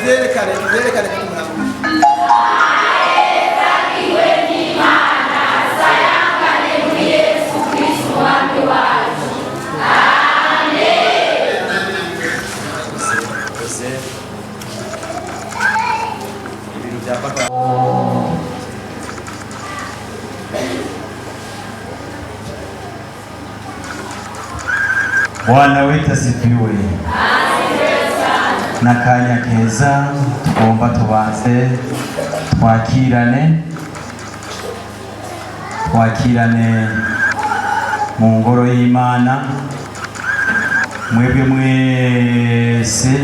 Tuvyerekane, tuvyerekane ko tumuramutse. Murakoze. Ibintu bya papa. Bwana wetu asifiwe. N'akanya keza tugomba tubanze twakirane, twakirane mu ngoro y'Imana. Mwebwe mwese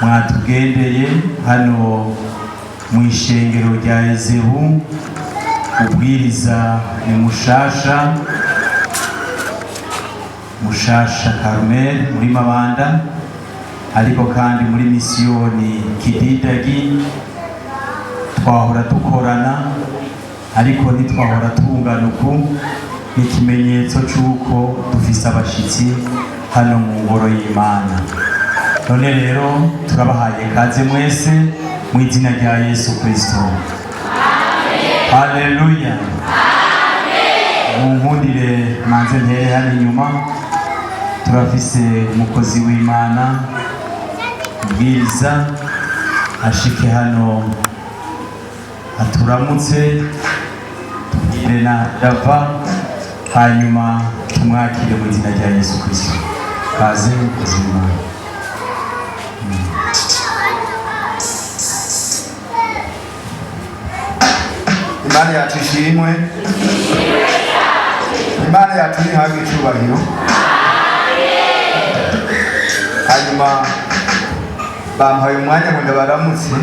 mwatugendeye hano mu ishengero rya Ezebu, ubwiriza ni mushasha mushasha Carmel muri Mabanda, ariko kandi muri misiyoni Kididagi twahora dukorana, ariko ntitwahora tungana uku. Ni ikimenyetso c'uko dufise abashitsi hano mu ngoro y'Imana. None rero turabahaye kaze mwese mu izina rya Yesu Kristo. Haleluya. Munkundire manze ntere hano inyuma, turafise umukozi w'Imana ubwiriza, ashike hano aturamutse, tubwire na dava, hanyuma tumwakire mu izina rya Yesu Kristo. Kaze mukozi w'Imana. Imana yacu ishimwe, Imana yacu ntihabwe icubahiro. Hanyuma bampaye umwanya ngo ndabaramutse.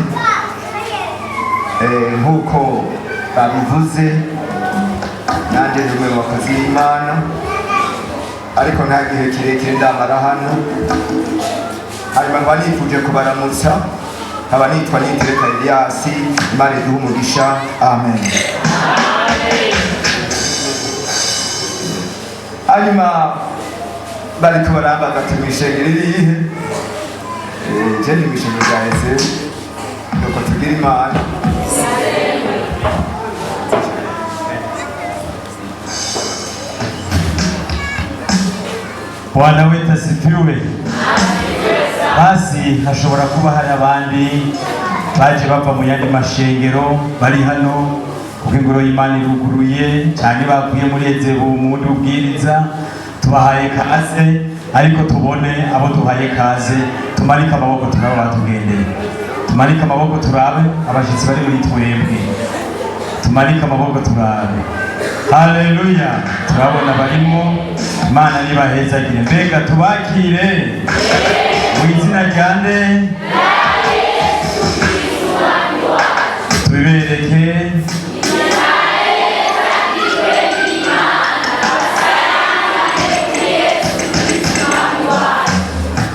Nk'uko babivuze, nanjye ndi umwe mu bakozi b'Imana, ariko nta gihe kirekire ndamara hano. Hanyuma nkaba nifuje kubaramutsa, nkaba nitwa Nitereka Elias. Imana iduhe umugisha, amen. Hanyuma bariko barambaza ati: "Mw'ishengero irihe?" Je ni mw'ishengero rya Ezebu, nuko tugira Imana. Bwana wetu asifiwe. Basi hashobora kuba hari abandi baje bava mu yandi mashengero bari hano, kuko ingoro y'Imana iruguruye cyane, bavuye muri Ezebu mu bundi bubwiriza. Tubahaye kaze, ariko tubone abo duhaye kaze, tumanike amaboko turabe batugendeye, tumanike amaboko turabe abashyitsi bari muri twebwe, tumanike amaboko turabe. Haleluya, turabona barimo. Imana nibahezagire. Mbega tubakire mu izina rya nde? Tubibereke.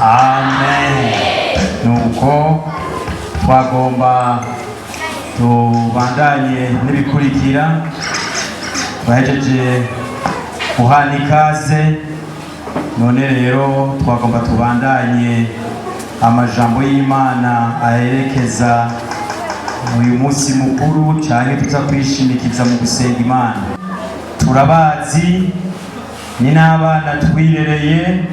Amen. Nuko twagomba tubandanye n'ibikurikira. Bahejeje guhana ikaze, none rero twagomba tubandanye amajambo y'Imana aherekeza uyu munsi mukuru, cyane tuza kwishimikiza mu gusenga Imana. Turabazi, ni n'abana twirereye.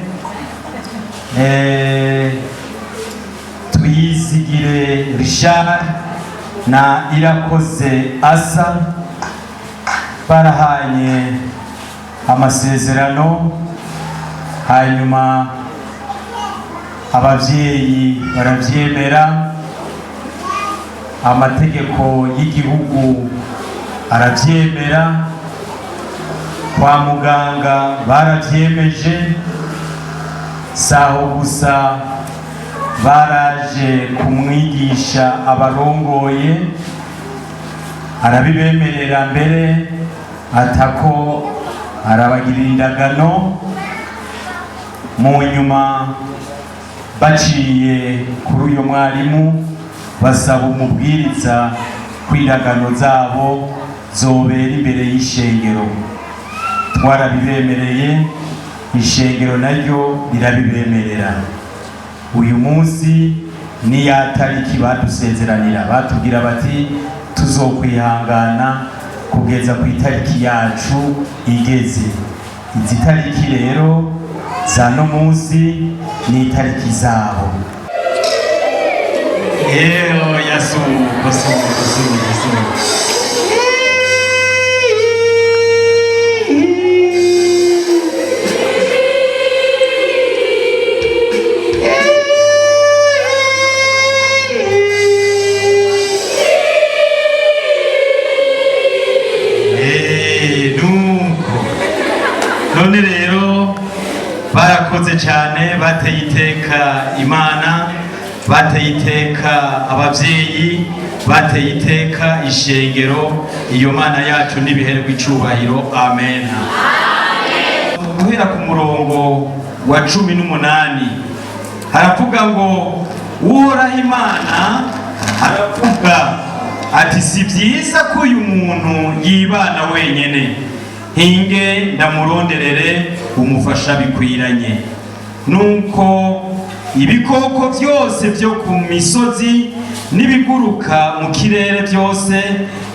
Tuyizigire Richard na Irakoze Asa barahanye amasezerano, hanyuma abavyeyi baravyemera, amategeko y'igihugu aravyemera, kwa muganga baravyemeje. Saho gusa, baraje kumwigisha abarongoye, arabibemerera, mbere atako arabagirira indagano. Mu nyuma baciye kuri uyu mwarimu basaba umubwiriza ko indagano zabo zobera imbere y'ishengero. Twarabibemereye, ishengero naryo rirabibemerera. Uyu munsi Niya tariki badusezeranira, batubwira bati tuzokwihangana kugeza ku itariki yacu igeze. Izi tariki rero za no munsi ni itariki zabo. Eyo yasuko suko suko suko. Nuko none rero barakoze cyane, bateye iteka Imana, bateye iteka ababyeyi, bateye iteka ishengero. Iyo Mana yacu n'ibiherwa icubahiro, amen. Guhera ku murongo wa 18 haravuga ngo Uhoraho Imana aravuga ati: "Si byiza ko uyu muntu yibana wenyene, hinge ndamuronderere umufasha bikwiranye." Nuko ibikoko byose byo ku misozi n'ibiguruka mu kirere byose,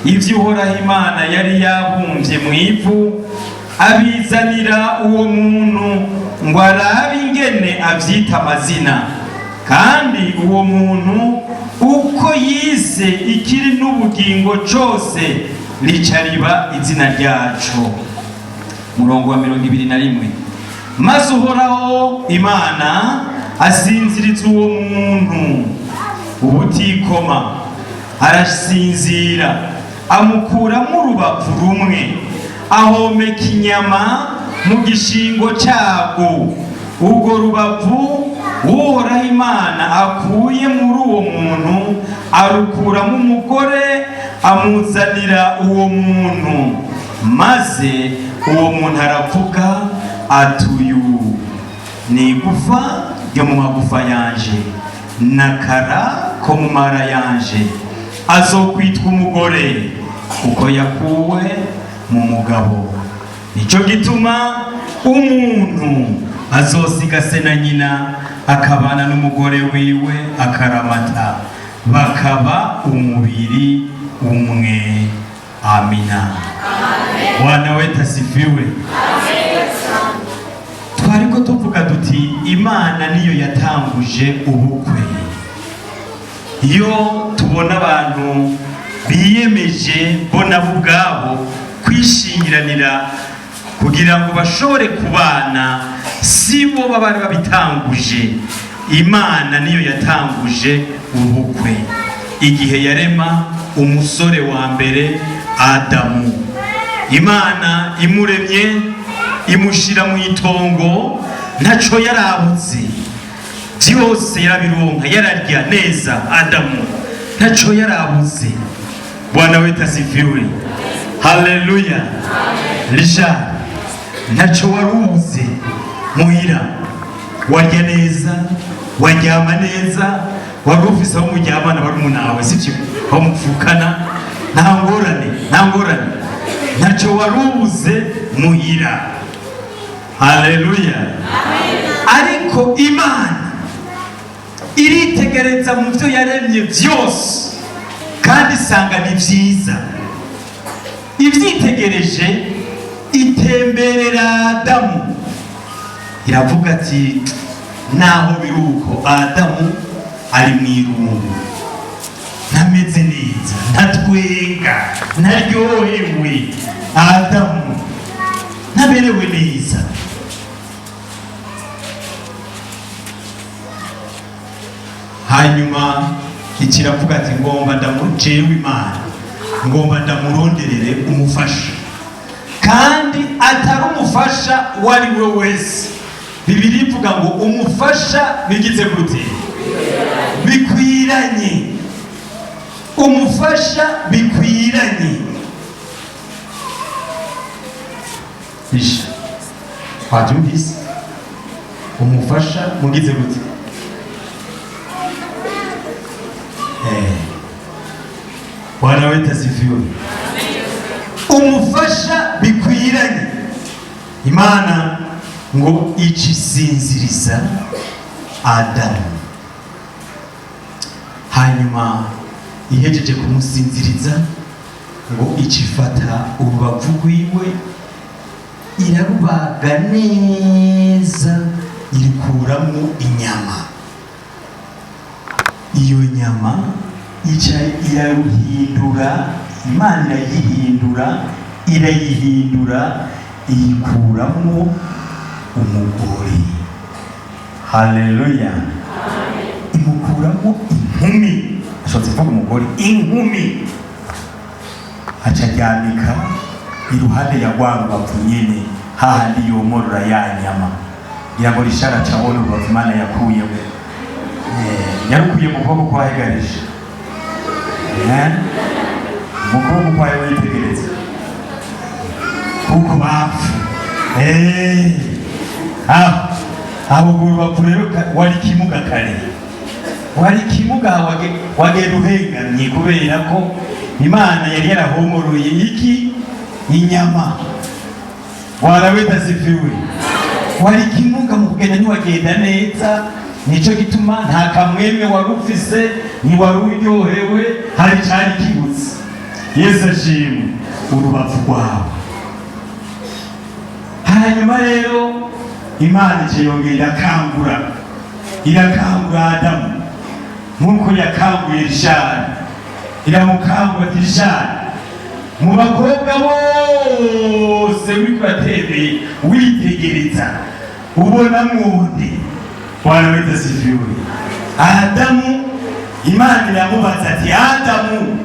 ibyo Uhoraho Imana yari yabumbye mu ivu, abizanira uwo muntu ngo arabe ingene abyita amazina. Kandi uwo muntu uko yise ikiri n'ubugingo cose, rica riba izina ryaco. Murongo wa 21: maze Uhoraho Imana asinziriza uwo muntu ubutikoma, arasinzira, amukuramo urubavu rumwe, ahomeka inyama mu gishingo cyabwo. Ubwo rubavu Uhoraho Imana akuye muri uwo muntu, arukuramo umugore, amuzanira uwo muntu. Maze uwo muntu aravuga ati: "Uyu ni igufa ryo mu magufa yanje n'akara ko mu mara yanje, azokwitwa umugore kuko yakuwe mu mugabo. Nicyo gituma umuntu azosiga se na nyina, akabana n'umugore wiwe akaramata, bakaba umubiri umwe." Amina. Bwana wetu asifiwe. Twariko tuvuga duti Imana niyo yatanguje ubukwe. Iyo tubona abantu biyemeje bo nabo ubwabo kwishingiranira kugira ngo bashobore kubana, si bo baba babitanguje. Imana niyo yatanguje ubukwe igihe yarema umusore wa mbere Adamu. Imana imuremye imushyira mu itongo, ntaco yarabuze, byose yarabironka, yararya neza. Adamu ntaco yarabuze. Bwana wetu asifiwe, haleluya. Richard, ntaco warubuze muhira, warya neza, waryama neza, wari ufise aho muryamana barumunawe, sivyo? Aho muvukana, nta ngorane, nta ngorane, ntaco warubuze muhira. Haleluya. Ariko Imana iritegereza mu byo yaremye byose kandi isanga ni byiza. Ibyitegereje, itemberera Adamu, iravuga ati: "Naho biri uko, Adamu ari mu irungu, ntameze neza, ntatwenga, ntaryohewe, Adamu ntaberewe neza." Hanyuma ikiravuga ati: "Ngomba ndamujewe Imana, ngomba ndamuronderere umufasha, kandi atari umufasha uwo ari we wese." Bibiliya ivuga ngo umufasha bigize gute? Bikwiranye. Umufasha bikwiranye. Isha wabyumvise? Umufasha mugize gute? Bwana wetu asifiwe. Umufasha bikwiranye. Imana ngo icisinziriza Adamu. Hanyuma ihejeje kumusinziriza, ngo icifata urubavu rwiwe, irarubaga neza, irikuramo inyama. Iyo nyama ica iraruhindura, Imana irayihindura, irayihindura, iyikuramo umugore. Haleluya! Imukuramo inkumi, ashobotse kuvuga umugore, inkumi. Aca aryamika iruhande ya rwa rubavu nyene, hahandi yomorora ya nyama. Ngira ngo Rishara acabona urubavu Imana yakuyemo. Yarukuye mu kuboko kwa Hegarisha, mu kuboko kwawe witegereza kuko bapfu. Aho aho urwo rubavu rero, wari kimuga kare, wari kimuga, wagenda uhengamye kubera ko Imana yari yarahomoroye iki? Inyama. Bwana asifiwe. Wari kimuga, mu kugenda ntiwagenda neza, nico gituma nta kamwemwe wari ufise, ntiwari uryohewe, hari cari kibutse. Yesu ashimwe, urubavu rwawe. Hanyuma rero Imana ica yongera irakangura, irakangura Adamu nk'uko yakanguye Rishari. Iramukangura ati: "Rishari, mu bakobwa bose uriko uratembeye witegereza, ubona mwundi?" Bwana wetu asifiwe. Adamu, Imana iramubaza ati: "Adamu,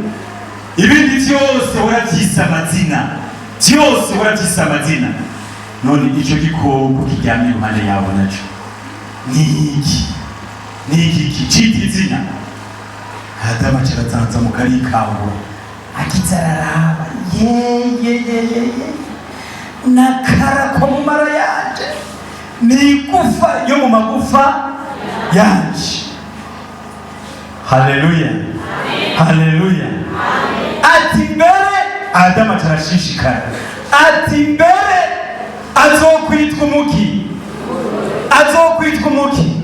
ibindi vyose waravyise amazina, vyose waravyise amazina, none ico gikoko kiryamye iruhande yawe naco ni iki? Ni iki? Cita izina." Adamu aca arazanzamuka, arikangura, akiza araraba: "Ye ye ye ye ye, nakara ko mu mara yanje, ni igufa yo mu magufa yanje." Haleluya, haleluya! Ati mbere, Adamu aca arashishikara, ati mbere azokwitwa umuki? Azokwitwa umuki?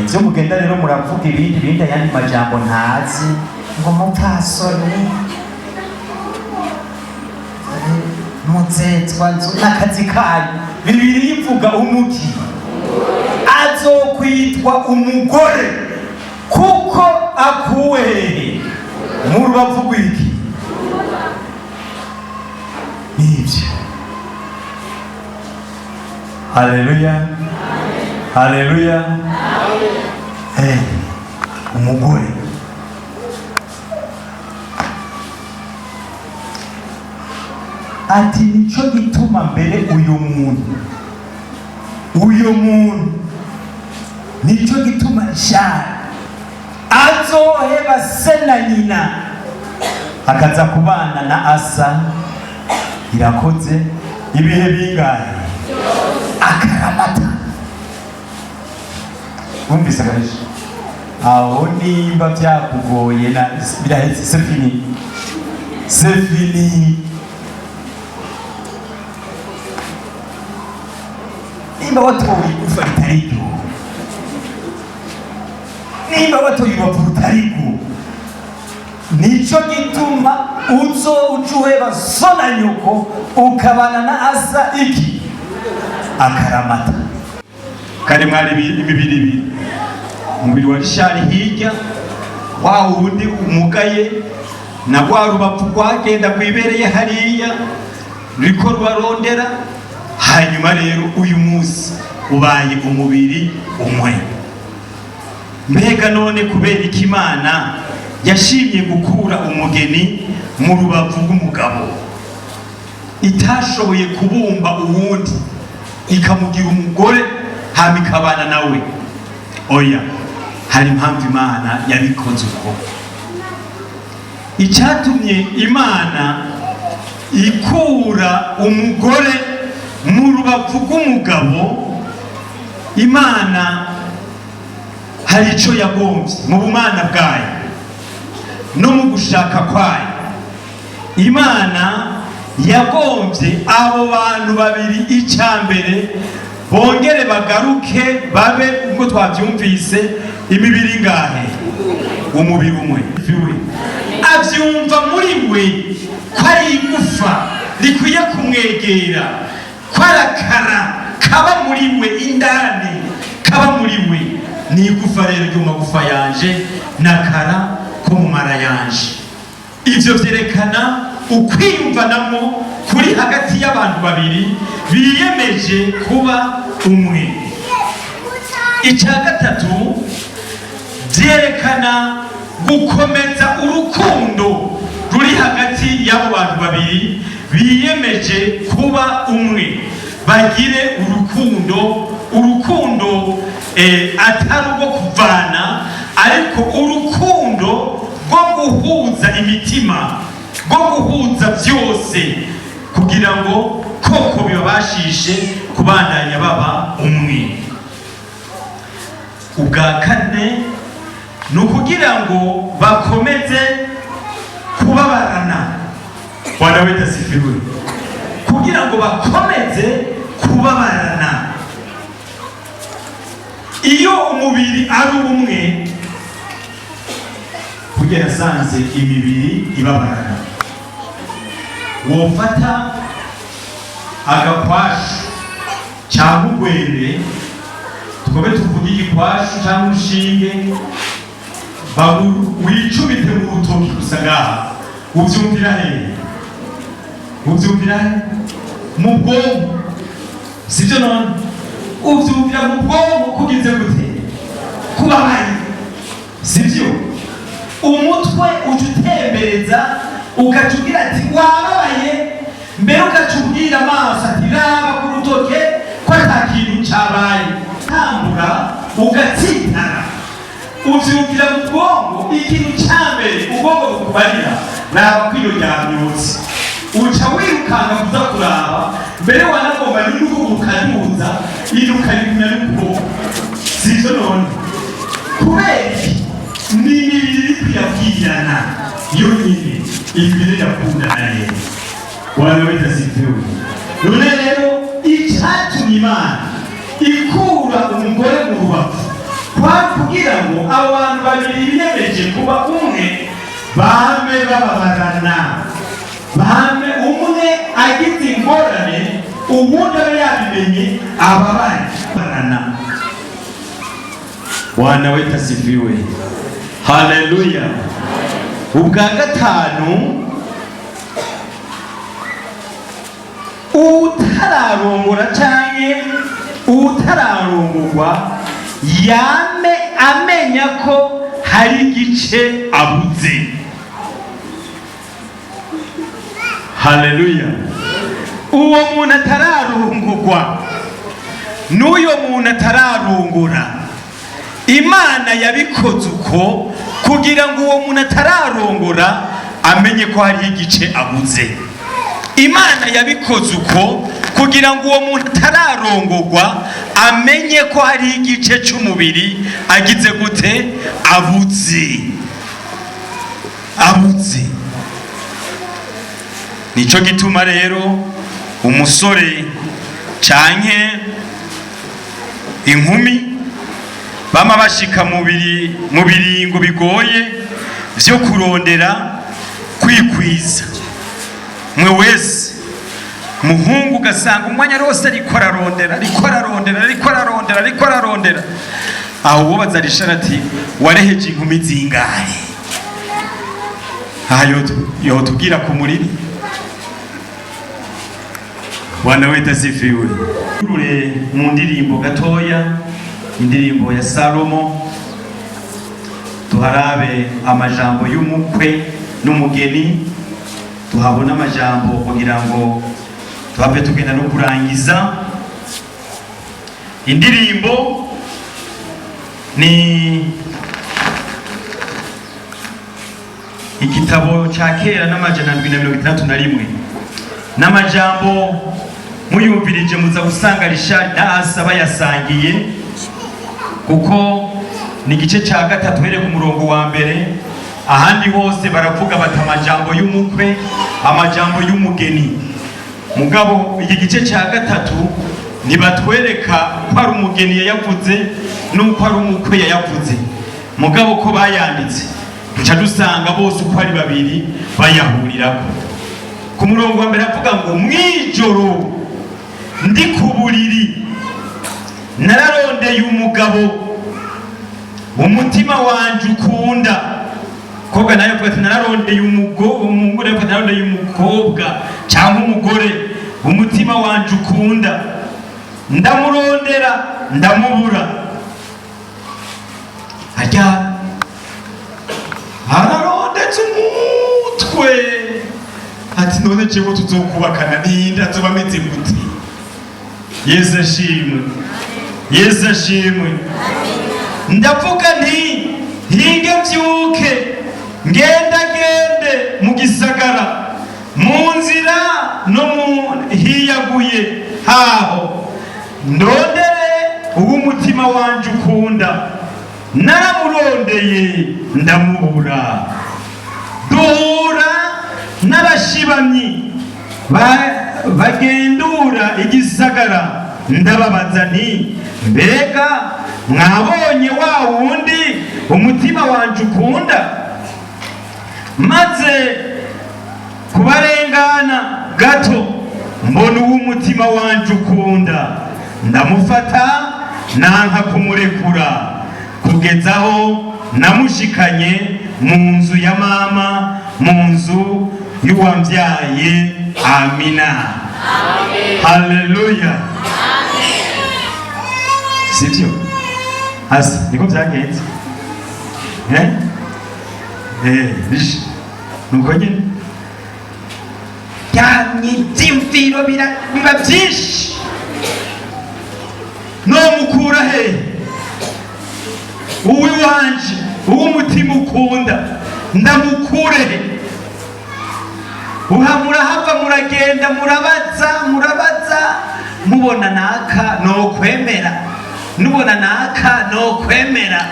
Ivyo mugenda rero muravuga ibindi bindi, ayandi majambo ntazi, ngo mupfasoni, muzetswa nzu, n'akazi kanyu. Bibiri ivuga umuki? Azokwitwa umugore, kuko akuwe hehe? Mu rubavu rw'iki? Nibyo. Haleluya, haleluya! Umugore. Ati nico gituma mbere uyu muntu, uyu muntu, nico gituma nshaka azoheba se na nyina, akaza kubana na asa irakoze ibihe bingahe? Akaramata. Wumvise gahisha aho? Nimba byakugoye na biraheze, c'est fini, c'est fini. Nimba watoye igufa ritari ryo, nimba watoye urubavu rutari rwo, nico gituma uzo uca uheba so na nyoko, ukabana na asa iki? Akaramata. Kandi mwari imibiri ibiri, umubiri wa Rishari hirya, wa wundi umugaye, na rwa rubavu rwagenda rwibereye hariya ruriko rubarondera. Hanyuma rero uyu munsi ubaye umubiri umwe. Mbega none kubera iki Imana yashimye gukura umugeni mu rubavu rw'umugabo, itashoboye kubumba uwundi ikamugira umugore, hama ikabana nawe? Oya, hari impamvu Imana yabikoze uko. Icyatumye Imana ikura umugore mu rubavu rw'umugabo, Imana hari icyo yagombye mu bumana bwayo no mu gushaka kwayo. Imana yagombye abo bantu babiri, icya mbere bongere bagaruke babe, ubwo twabyumvise, imibiri ingahe? Umubiri umwe. Avyumva muri we ko ari igufa rikwiye kumwegera, ko arakara kaba muri we indani, kaba muri we. Ni igufa rero ryo mu magufa yanje n'akara ko mu mara yanje. Ivyo vyerekana ukwiyumvanamo kuri hagati y'abantu babiri biyemeje kuba umwe. Icya gatatu, byerekana gukomeza urukundo ruri hagati y'abo bantu babiri biyemeje kuba umwe, bagire urukundo, urukundo atari urwo kuvana, ariko urukundo rwo guhuza imitima, rwo guhuza byose, kugira ngo koko bibabashishe kubandanya baba umwe. Ubwa kane ni ukugira ngo bakomeze kubabarana. Bwana wetu asifiwe. Kugira ngo bakomeze kubabarana. Iyo umubiri ari umwe, burya yasanze imibiri ibabarana. Wofata agakwashu cyangwa ugwembe, tugobe tuvuge igikwashu cyangwa urushinge, wicumite mu rutoki gusa ngaha, uvyumvira hehe? Uvyumvira he? Mu bwonko, sibyo? None uvyumvira mu bwonko kugize gute? Kubabaye, sibyo? Umutwe uca utembereza, ugaca ugira ati wababaye mbere, ugaca ubwira amaso ati raba ku rutoke ko ata kintu cabaye, tambura ugatsitara. Uvyumvira mu bwonko. Ikintu ca mbere ubwonko bukubarira, raba ko iyo ryamyutse, uca wirukanga kuza kuraba. Mbere wanagomba n'uruhu ukaduza irukarigumya n'ukuboko, sivyo? None kubera iki? Ni imibiri iriko irabwirana yonyine, imibiri irakundana rero. Bwana wetu asifiwe. None rero icatumye Imana ikura umugore mu rubavu kwari kugira ngo abo bantu babiri biyemeje kuba umwe bame bababarana, bame umwe agize ingorane uwundi abe yabimenye, ababaye barana. Bwana wetu asifiwe. Haleluya. Ubwa gatanu, utararongora canke utararongorwa yame amenya ko hari igice abuze. Haleluya. Uwo muntu atararongorwa n'uyo muntu atararongora, Imana yabikoze uko kugira ngo uwo muntu atararongora amenye ko hariho igice abuze. Imana yabikoze uko kugira ngo uwo muntu atararongorwa amenye ko hariho igice cy'umubiri agize gute? Abuze, abuze. Nicyo gituma rero umusore canke inkumi bama bashika mu biringo bigoye vyo kurondera kwikwiza. Mwe wese muhungu ugasanga umwanya wose ariko ararondera, ariko ararondera, ariko ararondera, ariko ararondera. Aho uwobaza Rishara ati wareheje inkumi zingahe? Aha yotubwira ku muriri. Bwana wetu asifiwe. Rure mu ndirimbo gatoya, indirimbo ya Salomo, tuharabe amajambo y'umukwe n'umugeni, tuhabona amajambo kugira ngo tuhave tugenda no kurangiza. Indirimbo ni igitabo cya kera n'761 n'amajambo muyumvirije muza gusanga Richard na Asa bayasangiye, kuko ni igice cya gatatu uhereye ku murongo wa mbere. Ahandi hose baravuga bati amajambo y'umukwe, amajambo y'umugeni. Mugabo iki gice cya gatatu ntibatwereka ko ari umugeni yayavuze n'uko ari umukwe yayavuze. Mugabo ko bayanditse, duca dusanga bose uko ari babiri bayahurirako. Ku murongo wa mbere avuga ngo: "Mwijoro ndi ku buriri nararondeye umugabo umutima wanje ukunda." Kobwa nawe avuga ati: "Nararondeye umugore." Avuga ati: "Nararondeye umukobwa cyangwa umugore umutima wanje ukunda, ndamurondera ndamubura." Arya ararondetse umutwe ati: "None jewe tuzokubakana ninde? Azoba ameze gute?" Yesu ashimwe, Yesu ashimwe. "Ndavuga nti: hinge mbyuke ngendagende mu gisagara, mu nzira no mu hiyaguye haho, ndondere uw'umutima wanje ukunda. Naramurondeye ndamubura. Duhura n'abashibamyi bagendura igisagara, ndababaza nti: mbega mwabonye wa wundi umutima wanje ukunda? Maze kubarengana gato, mbona uw'umutima wanje ukunda, ndamufata, nanka kumurekura kugeza aho namushikanye mu nzu ya mama, mu nzu y'uwambyaye." Amina, haleluya. Sibyo hasi niko byagenze, eh eh bish nuko nyine byamye, ibyiyumviro biba byinshi: nomukura he uwiwanje, uw'umutima ukunda? Ndamukure he? Uha murahava, muragenda, murabaza, murabaza, mubona naka nokwemera, nubona naka nokwemera.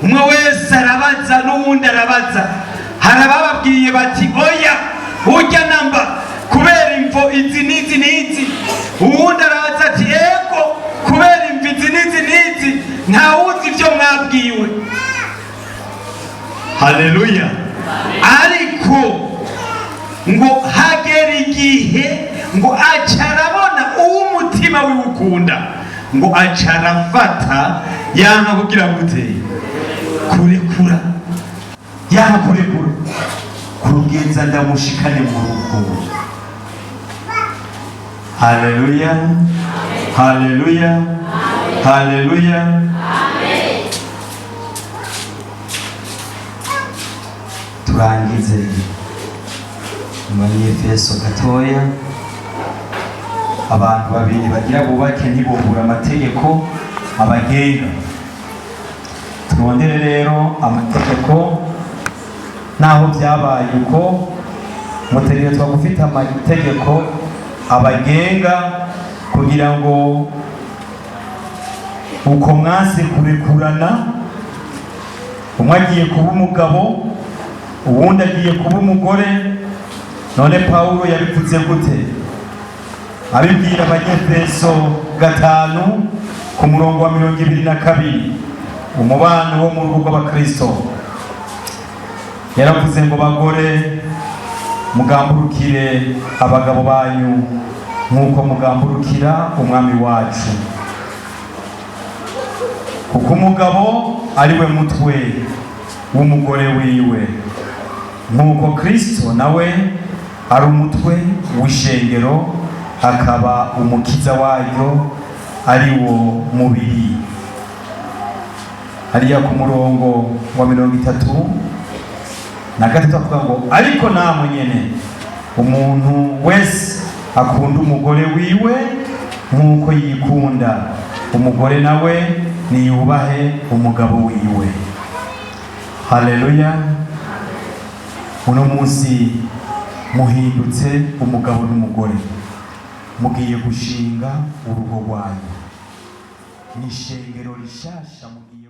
Umwe wese arabaza n'uwundi arabaza. Hari abababwiye bati: "Oya, ujya namba kubera imvo izi n'izi n'izi." Uwundi arabaza ati: "Ego, kubera imvo izi n'izi n'izi." Ntawuzi ibyo mwabwiwe. Haleluya. Ariko ngo hagera igihe ngo aca arabona uw'umutima wiwe ukunda, ngo aca arafata, yanka kugira gute? Kurekura. Yanka kurekura kugeza ndamushikane mu rugo. Haleluya, haleluya, haleluya. Turangize mu Banyefeso gatoya. Abantu babiri bagira bubake ntibubura amategeko abagenga. Turondere rero amategeko. Naho byabaye uko, mutegerezwa gufite amategeko abagenga, kugira ngo uko mwanse kurekurana, umwe agiye kuba umugabo, uwundi agiye kuba umugore. None Pawulo yabivuze gute abibwira Abanyefeso 5 ku murongo wa 22? Umubano wo mu rugo rw'abakristo, yaravuze ngo: "Bagore, mugamburukire abagabo banyu nk'uko mugamburukira Umwami wacu, kuko umugabo ari we mutwe w'umugore wiwe, nk'uko Kristo nawe ari umutwe w'ishengero, akaba umukiza waryo, ari wo mubiri." Hariya ku murongo wa 33 avuga ngo: "Ariko namwe nyene, umuntu wese akunda umugore wiwe nk'uko yikunda, umugore nawe niyubahe umugabo wiwe." Haleluya. Uno munsi muhindutse umugabo n'umugore, mugiye gushinga urugo rwanyu, ni ishengero rishasha mugiye.